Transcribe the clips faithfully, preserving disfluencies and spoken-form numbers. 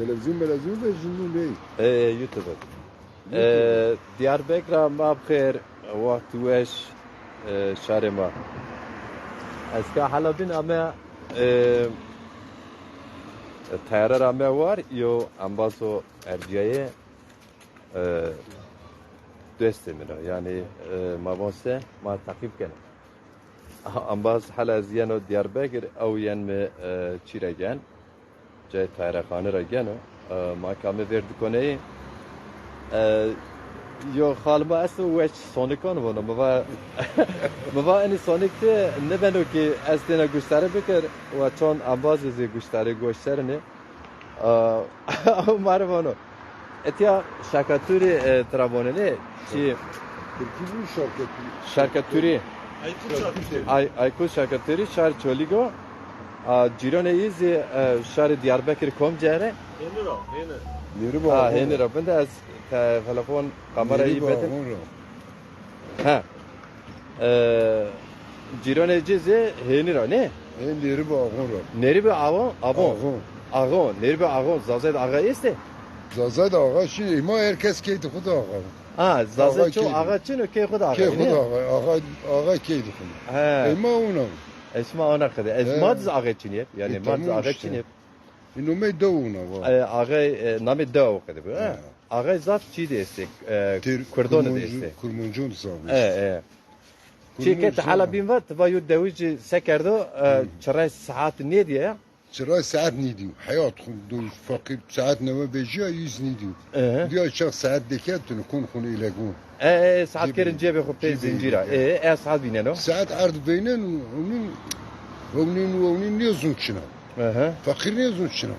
Televîzyon melevîzyon vejînî ney? E, YouTube. E, Diyarbekir ra ma bi xêr, wext weş, e, şarê ma. Ez ka hela bîn ame, e, teyare ra ame war, yo embazo ercîyayê, e, dostê min o. Yanî, e, ma von se, ma teqîb keno. Embaz hela ez yeno Diyarbekir, ew yen mi, e, çî ra gen. Cayê tayreqanî ra geno. E, ma ka mi vêr dikoneyî. E, yo xal ma esto weş sonikan vono. Mi va, mi va enî sonik de nibeno ki ez têna guştarî bikir. Wa çond embazê zî guştarî goş ser inê. E, ew ma rê vono. Etya şakaturî, e, tira vonenê. Çi? Tirkî bû şarketî. Şarketî. Aykut Şarketî. Ay-, Aykut Şarketî, şar Çolîg o. A, cîronê yî zî, e, şarê Diyarbekir kom cere? Hênî ra, hênî. Nêrî ba. Ha, hênî ra. Binde ez te-, telefon, kamera yî bedim. Ha. E, cîronê ci zî hênî ra, ne? Hê Nêrî ba Axon ra. Nêrî bi Axon, Axon. Axon. Axon, Nêrî bi Axon. Zazay de axa estê? Zazay de axa şî, ê ma her kes key de xo de axa. Ha, Zazay ço axa çin o, key xo de axa, ne? Key xo de axa, axa, axa key de xo. He. Ê ma ona. Ê şima ona qede. Ê ma diz axa çin yep. Yanî ma diz axa çin yep. Îno mey dew ona va. E, axay, e, namê dew o qede bi, ha? He. Axay zaf çî de estê, e, Kurdon de estê. Kurmancon zaf estê. E, e. Çi ke ti hala bîn va, ti va yo dewijî se kerdo, e, çiray saet nêdîye ya? Çiray saet nêdîyo. Heyat xo do feqîr saet newe vejîya, yîz nêdîyo. E. Diya çax saet dekertino, kon xo îlegon. E, e, saet kerin cebê xo pê zincîra. E, e, saet vîneno. Saet erd veynen, onun, onun, onun nêzon çina. Aha. Feqîr nêzon çina.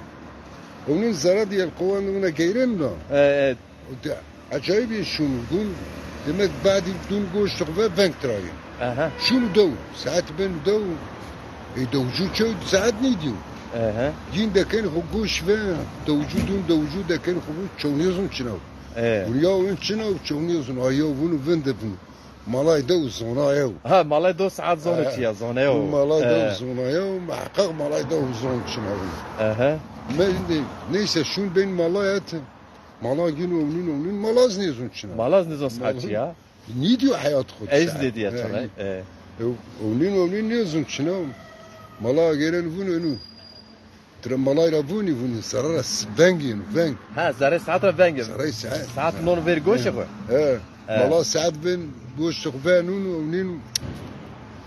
Onun zara diye kovan ona geyren da. E, e. O de acayip bir şunu gün. Demek badî dun goştuk ve veng trayin. Aha. Şunu dew. Saet ben dew. E, dewcu çew saet nêdîyo. Aha. Yin deken xo goş ve dewcu dun dewcu deken xo çew nêzon çina. E. Bunu ya ön çina çew nêzon. Ay ya bunu vende bunu. Malay dew zona yew. Ha, malay dew saet zona çi ya, zona yew. Malay dew zona yew, muhakkak malay dew zon çina. Aha. Me indi, neyse, şun ben malay et. Mala gün onun onun malaz nêzon çina. Malaz nêzon saet çi ya? Nêdîyo heyat xo. Ez de diye çana. E, onun onun nêzon çina. Mala gelen vun onu. Tira malay ra vûnî, vûnî, zerre ra s-, veng yeno, veng. Ha, zerrê saet ra veng yeno. Zerrê saet. Saet non ver goşê xo. He. He. Mala saet ben goşê xo ve nûn, ewnîn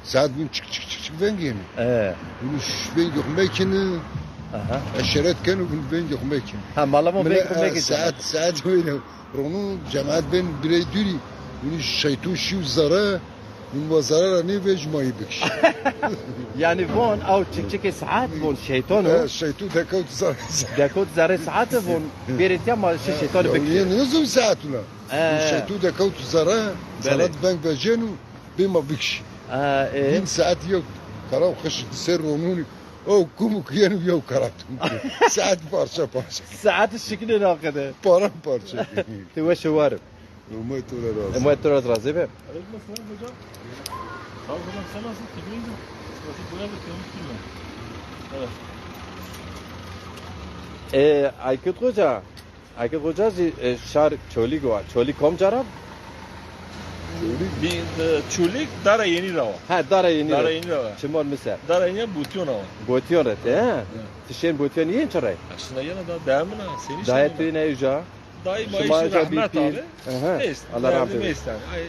saet vûn çik çik çik çik veng yeno. He. Vûnî ş-, vengê xo mekine. Aha. Eşeret keno, vûnî vengê xo mekine. Ha, mala vûn vengê xo mekine. Saet, saet wêne. Ronû cemaet bên birey dûrî. Vûnî şeytû şîw zere. Vûn ma zere ra nêvej, ma yî bikişî. Yanî von, aw çikçikê saet von şeytan o. E, şeytû dekewt zere. Dekewt zerrê saet von, bêrê tiya ma şi şeytanî bikişî. Nêzon saet wina. E. Vûn şeytû dekewt zere, zere veng vejênû, bê ma bikişî. E, e. Vîn saet yew karaw xişt ser ronûnî. O kumuk yenu yew karat. Saet parça parça. Saet şikilê naqede. Param parça. Ti weş û war. Umay to ra razî. Umay to ra razî be. Aleyküm selam hocam. Sağ ol hocam, sen nasılsın? Teşekkür ederim. Nasıl, böyle bir temiz film. Evet. E, Aykut Hoca. Aykut Hoca zî, e, şar Çolîg wa. Çolîg kom cara? Çolîg? Bi, e, Çolîg Dara Yenî ra wa. Ha, Dara Yenî ra. Dara Yenî ra wa. Çimon mi ser. Dara Yenî Botîyon ra wa. Botîyon ra te, ha? Evet. Ti şên Botîyon yên çi rey? Aslında yena da dayê min a, senî. Dayê tu ne uca? Dayê ma îşte rahmet abi. Aha. Neyse. Allah rahmet eylesin. Ay,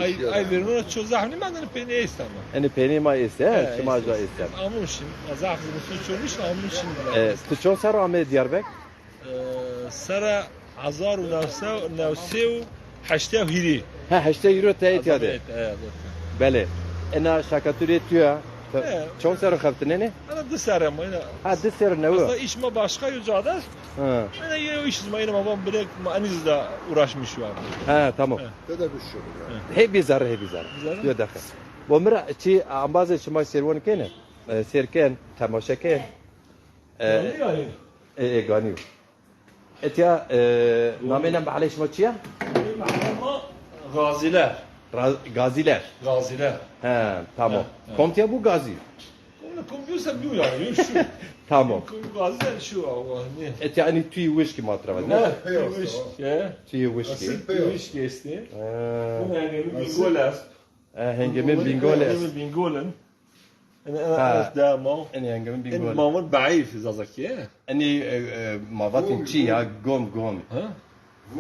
ay, ay vermona ço zahmî mendene peynî est ama. Enî peynî ma est, he? Şima ca est. Amûn şîn. Zaf zimistûn çolmîş, amûn şîn. E, ti çond serr ame Diyarbek? E, sera hezar û new sey, new sey û heştê û hîrê. Ha, heştê hîrê te îtya de. Evet, evet. Belê. Ena şakaturê tu ya. Çond serr xeftine ne? Ana di serr ama yine. Ha, di serr newe. Aslında iş ma başka yo cada. Ha. Ana yo iş ma yine ma bilek ma eniz de uğraşmış var. Ha, tamam. Te de bir şey ya. Hê bî zerre, hê bî zerre. Yo dexe. Bo mi ra çi ambazê şima sêrwon kene? E, sêr ken, temaşe ken. E, e, e, ganî yo. Etya, e, namê na mehalê şima çi ya? Mehalê ma Gaziler. Ra-, Gaziler. Gaziler. He, tamam. He, he. Komtiya bu Gazi? Komtiya Kum diyorsa diyor yani, yok şu. Tamam. Kum bazen şu Allah ne. Eti yani tüy wişki matra var, ne? Ha, tüy wişki. Tüy wişki. Tüy wişki işte. Ha. Bu ne yani? Bingol est. E, hengeme Bingol est. Hengeme Bingol est. Ene, ene, ha, ene, dema. Ene hengeme Bingol. Ene mamon baif Zazaki, e? Ene, e, e, mavatin çi ya, gom, gom. Ha?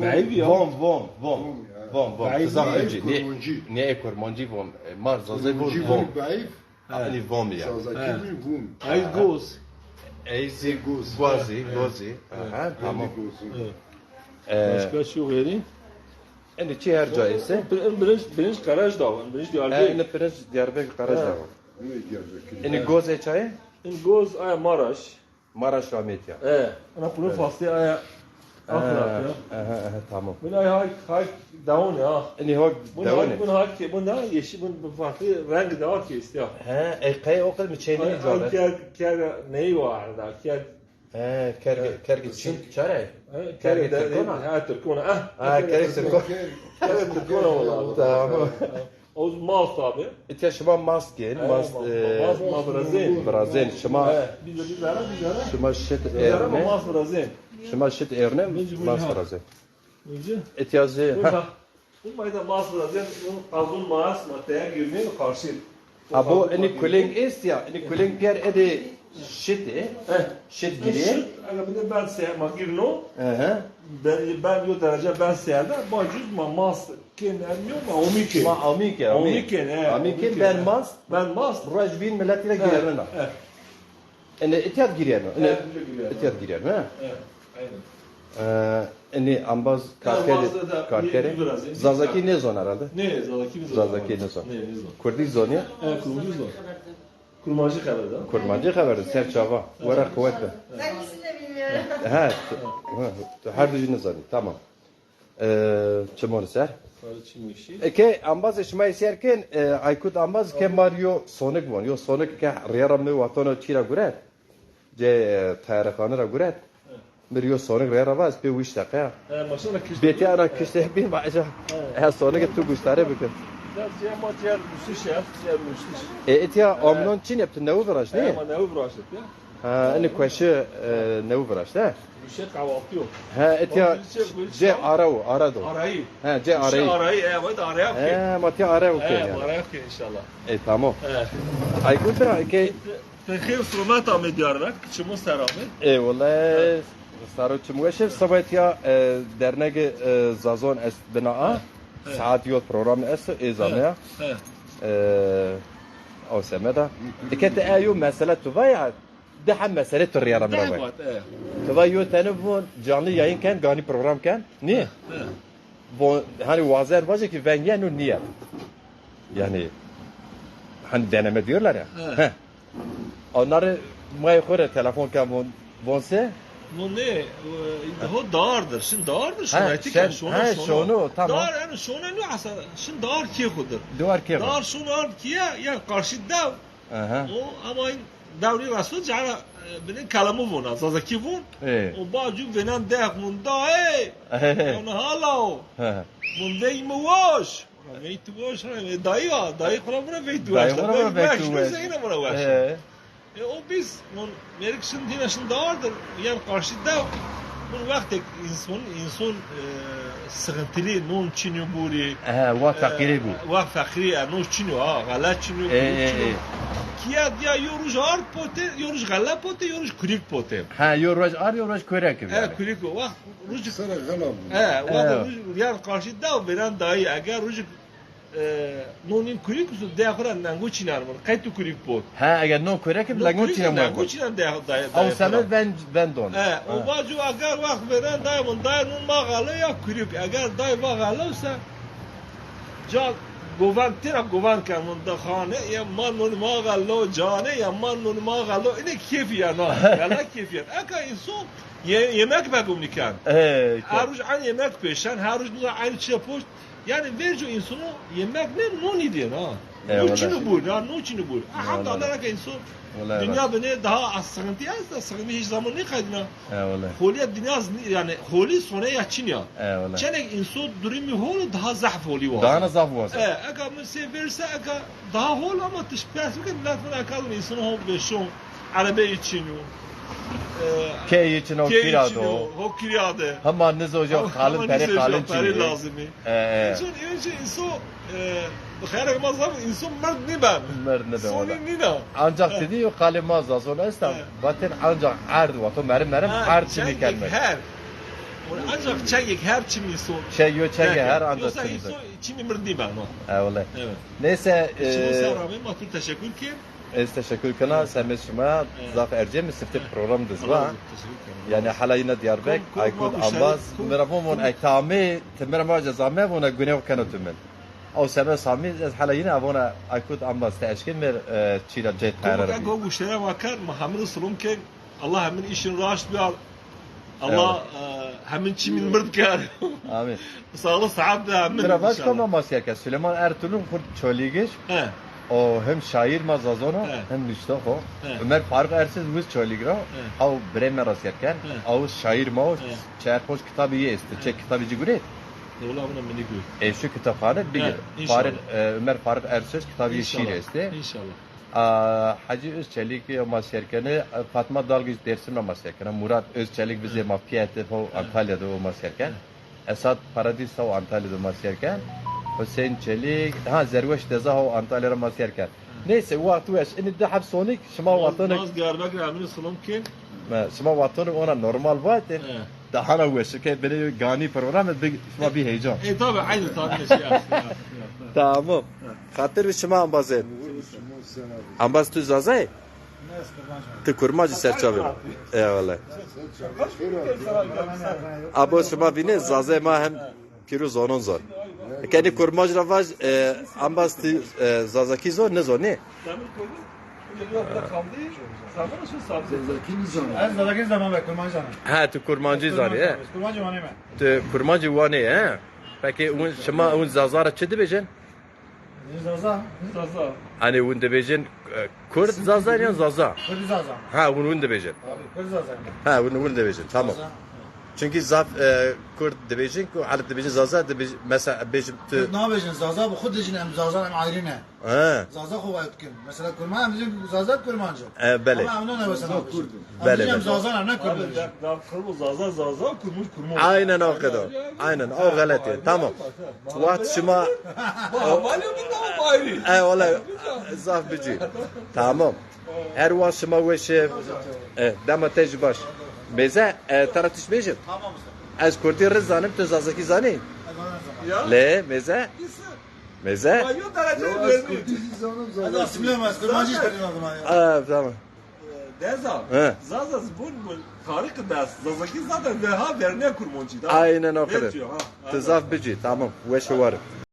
Baif ya. Vom, vom, vom. Vom, vom. Baif. Zazaki ne? Kurmancî. Ne Kurmancî vom. E, mar Zazaki vom. Kurmancî vom baif. Ha. Ene vom ya. Zazaki vom. Ay goz. Ey zî goz. Gozi, gozi. Ha, tamam. Gozi. E, başka şu gayri? Ene çi her ca ise? Birinci, birinci Karajdağ, birinci Diyarbakır. Ene birinci Diyarbakır Karajdağ. Ene goz e çayı? Ene goz aya Maraş. Maraş Ahmet ya. E, ana kuru fasli aya Akrat ya. Aha, aha, tamam. Bun ay hak, hak deone ha. Ene hak deone. Bun hak, bun hak ke, bun da yeşil, bun farklı rengi de var ki işte ya. He, e, kay o kadar mı çeyni mi cüre? Ker, ker neyi var da, ker He, kerge, kerge çi, çare? He, kerge Tirkona? Ha, Tirkona. Ah, ha, kerge Tirkona. Kerge Tirkona valla. Tamam. O mast abi. Etiya şima mast gen, mast, e, mast, mast birazen. Birazen, şima, he, biz de, biz de, biz de. Şima şit erne. Mast birazen. Şima şit erne, mast birazen. Etiya zî, ha. Umayda mast birazen, bu qazon mast, ma teya girmê karşı. Ha, bu eni kuleng est ya, eni kuleng piyer edi şit e. Şit giriye. Şit, aga bir de ben se-, ma girno. Hı hı. Ben, ben yo derece ben seyirde, bacuz ma mast ken, bilmiyorum, ma omi ken. Ma omi ken, omi. Omi ken, he. Omi ken, ben mast. Ben mast. Rajbin milletine girerina. He. Ene itiyat giriyeno. Ene itiyat giriyeno, ha? Evet, aynen. Ee, ene ambaz karkeri, karkeri. Zazaki ne zon herhalde? Ne, Zazaki ne zon? Zazaki ne zon? Ne, ne zon? Kurdi zon ya? Evet, Kurdi zon. Kurmancı xeber de. Kurmancı xeber de, ser çava. Wera kuvvet be. Ben ikisini de bilmiyorum. Ha, her dujini zanî, tamam. E, çimon ser. Sarı çim yeşil. E, ke ambazê şima ser ken, e, Aykut ambaz ke mar yo sonik von. Yo sonik ke rêya ra mi watona çî ra guret. Ce, e, tayarexane ra guret. Mi yo sonik rêya ra va, ez pê wîş deqe ya. E, maşallah kişte. Bêtî ana kişte bî ma eja. E, sonik tu guştare bikin. Biraz ya ma diğer müsüş ya, diğer müsüş. E, etiya amnon çin yaptı, newi viraş, ne? E, ma newi viraş ya. Ha, ene kueşi, e, newi viraşte, he? Kueşi kahvaltı yok. Ha, etiya ce ara o, ara do. Arayı. Ha, ce arayı. Kueşi arayı, e, vay da araya ke. He, ma tiya ara o ke yani. Araya ke inşallah. E, tamam. E. Aykut bira, ke. Te xêr selamet amê Diyarbekir, çimo ser amê. E, vallahi, saro çimo weşe, sabah tiya, e, dernegi, e, Zazon est bina a. He. Saat yo program est, e, zamaya. He. E, o semeda. Eke te e yo mesele tu va ya, Di heb mesele tu rîya ra mi ra vay. Debat, e. Tu va yo tene von canlı yayın ken, ganî program ken. Nî? E, e. Von, hani wazer vaje ki veng yeno nîye. Yani, hani deneme diyorlar ya. E. He. Onları may xo re telefon ken von, von se? No ne, e, daha dardır. Şimdi dardır. Şimdi şono, tamam. Dar, yani şono ne aslında? Şimdi dar ki xudur. Dar ki. Dar şono ard ki ya, yani karşı dev. Aha. O ama dewrî resto cara, e, binin kelamu vona, Zazakî von. E. O bacû vênan deh vun da, ey! Ehe. Ona hala o. He. Vun vey mi waş. Vey tu waş, ha, e, dayı va, dayı xura vura vey tu waş. Dayı xura vura vey tu waş. Zeyna vura waş. E. E, o biz, vun, merik şin dîna şin dardır, yan karşı dew. Vun wextek insan, insan, e, sıkıntılı, non çinyo buri. He, wa feqîrî bu. Wa feqîrî, e, non çinyo, ha, xelet çinyo, e, e, çinyo. Kiya diya yo ruj ar pote, yo ruj xelet pote, yo ruj kurik pote. Ha, yo ruj ar, yo ruj kurek. E, yani. Kurik o. Wa ruj. Sere xelet bu. E, wa ruj, yan karşı dew, veren dayı, eger ruj E, non in kurî kusu de xura nengo çînar mı? Qey tu kurî pot. Ha, eger non kurek lengo çînar mı? Lengo çînar de, de, de. Aw seme ven, ven don. E, o bacû agar wax veren day mı, day non ma galo ya kurî. Eger day va galo se, ca govan tira govan ken mı da xane, ya ma non ma galo cane, ya ma non ma galo. Ine keyfi ya na. Gala keyfi ya. Eka insan ye-, yemek begum niken. E, her ruj aynı yemek peşen, her ruj aynı çiye poşt. Yani verco insano yemek ne nonî dên ha. Eyvallah. No çin o bûr, ya no çin o bûr. Eyvallah. Elhamdülillah ke însan. Dünya binê daha az sıkıntı ya, sıkıntı hiç zaman nêqedîna. Eyvallah. Holîya dinya z-, yanî holî sone ya çin ya. Eyvallah. Çenek însan durumî hol daha zaf holî waz. Daha na zaf waz. E, eka mi sê verse eka daha hol ama tiş pers bike millet vana eka însan hol beşon. Erebeyî çin o. E, keyî çin o, keyî kira çin o, do. Ho kira de. Hema nizo jo qalin perê qalin çin o. Lazimî. E, e. Însan, însan, însan, e, bi xeyrek ma zaf însan mird nîben. Mird nîben. Sonî nîna. Ancak dedi yo qalê ma Zazon esta. Vatên ancak erd vato merim merim erd çimî kelme. Her. Ancak çengek her çimî son. Çeng yo çengek her ancak çimî son. Çimî mird nîben o. Eyvallah. Evet. Neyse. Şima ser ramê ma tu teşekkür kên. Ez teşekkür kena, semê şima, zaf ercê mi siftê program diz va. Yanî hala yine Diyarbek, Aykut Ambaz, mi ra von von ek tamê, ti mi ra ma ceza me vona gune keno tu min. Ew semê Samî, ez hala yine vona Aykut Ambaz, ti eşkên mi, e, çîra cey tayara bî. Go guştere ma ker, ma hemin silom kên, Allah hemin işin raşt biyar. Allah, e, hemin çimîn mird ker. Amin. Sağlık, sıhhat de hemin. Bira baş inşallah. Koma ma siyake. Süleyman Ertuğrul xurt Çolîgiş. He. O hem şair ma Zazon o, he, hem nuştox o. He. Ömer Faruk Ersoy wiz Çolîg ra. He. Aw birê me ra siyake. He. Aw şair ma o. He. Çer hoş kitabî yê estî. He. Çe kitabî ci gurê. Dewla buna mini gurê. E şu kitapxane bigir. He, inşallah. Faruk, e, Ömer Faruk Ersoy kitabî yê şîîr estî. İnşallah. A, Hacı Özçelik yo ma siyerkene, Fatma Dalgıç Dersim ra ma siyerkene, Murat Özçelik vizê ma piyete ho Antalya de o ma siyerken. Esat Paradis ho Antalya de ma siyerken. Hüseyin Çelik, ha Zerweş Deza ho Antalya ra ma siyerken. Neyse, waqt weş. Ini di heb sonik, şima waqtını. Naz Diyarbakır emini silom kin. Şima waqtını ona normal vate. Daha na weş ke beni gani program bi şima bir heyecan. E, tabi aynı tahmin şey yapsın. Tamam. Xatir bi şima ambazê. Ambaz tu Zazay? Ti kurmancî serçavê. Eyvallah. Abo şima vînê Zazay ma hem pîro zonon zon. Kenî kurmanc ra vaj, e, ambaz ti, e, Zazakî zon, nizon, nê? Ez Zazakî nizon be, kurmancî zanim. Ha, tu kurmancî zanî, he? Kurmancî wanê me. Tu kurmancî wanê, he? Peki, un, şima un Zaza ra çi dibêjin? Zaza. Hani un dibêjin, e, Kurd Zaza yan Zaza? Kurd Zaza. Ha, un, un dibêjin. Abi, Kurd Zaza. Ha, un, un dibêjin. Tamam. Zaza. Çünkü zaf, e, Kurd dibêjin, ku Elip dibêjin Zaza, dibêjin, mesela bêjim tu. Kurd nabêjin Zaza, bu xud dijin em Zaza em ayrı ne. He. Zaza xo wayt kin. Mesela kurman em dijin Zaza kurmancı. E, belê. Ama em ne wesen Kurd. Belê, belê. Zaza ne kurmancı. Da, da kurmu Zaza, Zaza kurmuş kurmu. Aynen o kadar. Aynen, o xelet e. Tamam. Waqt şima. E, wala zaf bicî. Tamam. Her waqt şima weş e. E, dema te jî baş. Mêze, e, tera tişt bêjim. Ez kurdî rind zanim, tu zazakî zanî? Lê, mêze? Mêze? Yo, ez kurdî zî zanim, zazakî. Ez asîmîle me, ez kurmancî zî zanim ya. Ha, tamam. Deza, he. Zaza zibun bu tarih dest. Zazakî zaten veha vernîya kurmancî da. Aynen o kadar. Ti zaf bicî, tamam. Weş û war.